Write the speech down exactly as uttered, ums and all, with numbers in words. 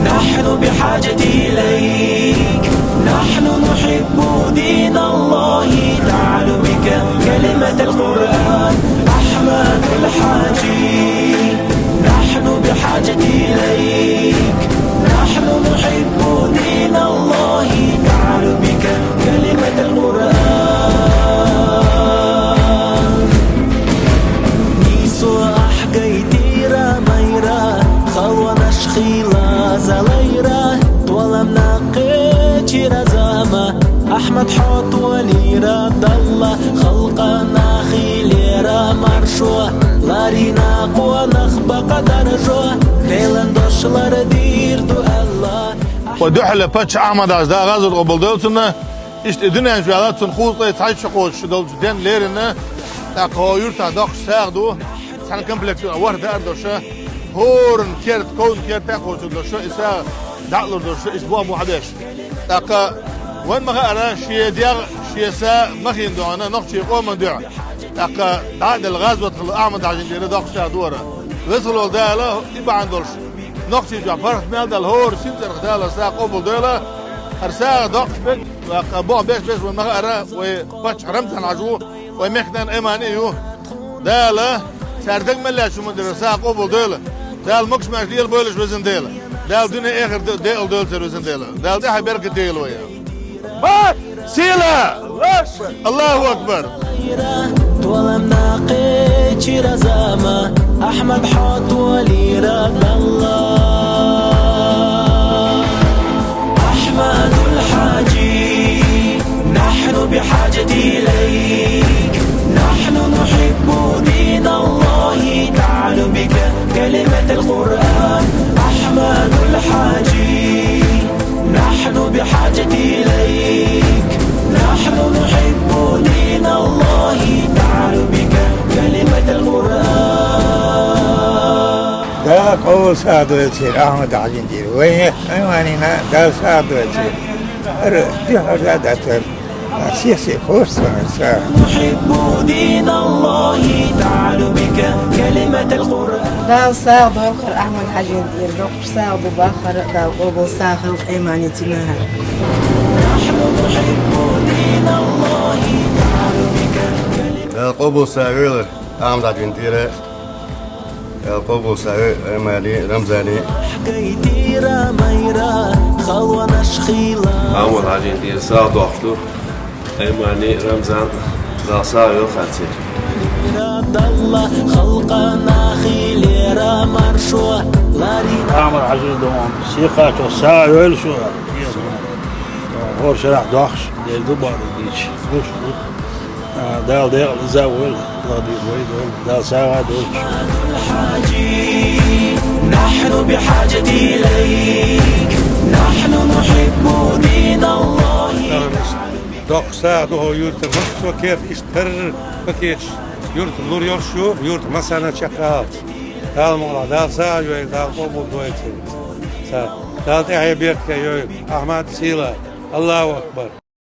نحن بحاجة إليك، نحن نحب دين الله، تعال بك كلمة القرآن. أحمد الحاجي، نحن بحاجة إليك، نحن نحب دين الله، تعال بك كلمة القرآن. Нийсо ахьгай дийран майра, халонаш хийла залайра, толамна кхечира зама. Ахьмад, хьо толийра Далла, халкъана хийлера маршо, ларийна къонах бакъдар жо, Делан дош лардийр ду Алла. Вай духьала паччахь Ахьмад-Хьажа, Дала гӀазот къобалдойла цун. Иштта и дуьнен чу ваьлла, цун кхузткъеи цхьайтта шо кхочуш долчу денна лерина, тӀаккха хӀокху юьртахь доккхуш сагӀа ду, цхьана комплект ю, ворхӀ даар долуш, хӀоранна керта, ковна керта а кхочур долуш, и сагӀа дӀа а лур долуш, иштта бохам бу хьан беш. ТӀаккха вайн ма хаьара, шен дегӀ, шен са ма хин догӀана нохчийн къоман дуьхьа. ТӀаккха дӀа а делла, гӀазот хилла Ахьмад-Хьажин тӀера доккхуш сагӀа ду хӀара. Веза волу Дала и бахьана долуш, Нохчийчохь паргӀат мел даьлла хӀора синцарах Дала сагӀа къобалдойла, хӀара сагӀа доккхуш берг, тӀаккха бохам беш-беш вайн ма хаьара, вай паччахь Рамзан-Хьажа ву, вай мехкан нана Аймани ю. Дала цара дага мел лаьтташ хӀума дара сагӀа къобалдойла. Дала могуш-маьрша лелабойла уьш, Везан Дела. Дала дуьне-эхарт декъала дойла цара, Везан Дела. Дала тӀаьхье беркат дойла вай. Бат! Сила! Аллаху акбар! Толамна кхечира зама, Ахьмад, хьо толийра Далла. أحمد الحاجي، نحن بحاجة إليك، نحن نحب دين الله، تعال بك كلمة القرآن. أحمد الحاجي، نحن بحاجة إليك، نحن نحب دين الله، تعال بك كلمة القرآن. Дала къобал сагӀа дойтийла Ахьмад-Хьажин тӀера. Вайн мехкан Айманина Дала сагӀа дойтийла. ХӀара дуьхьал а дацара. Сех-сех кхочуш ца хьаьрса. نحب دين الله، تعال بك كلمة القرآن. Дала сагӀа дойла хӀара Ахьмад-Хьажин тӀера. Доккхуш сагӀа ду боху хӀара, Дала къобал сагӀа хилла Аймани Тинара. نحن نحب دين الله، تعال بك كلمة Дала къобал сагӀа йойла Ахьмад-Хьажин тӀера. Дала къобал сагӀа йойла Аймани, Рамзани. Ахьмад-Хьажин тӀера сагӀа доккхуш ду Аймани, Рамзан, Дала сагӀа йойла хӀара церан. Ахьмад-Хьажин, сихачо сагӀа йойла шу. ХӀора шарахь дохуш, дерг ду боху дийцича. Гуш ду. А, Дала декъала иза а войла, Дала дийца вай дойла, Дала сагӀа а дойтуш. الحاجي، نحن بحاجة إليك، نحن نحب دين الله. Доккхуш сагӀа ду хӀокху юьртара массо а керта, иштта тарра пакеташ юьртара лур йолуш ю, юьртара массарна чекхъяла. Дала мукъ лахь, Дала сагӀа йойла, Дала къобал дойла церан сагӀа. Дала тӀаьхье беркате йойла. Ахьмад, сила. Аллаху акбар.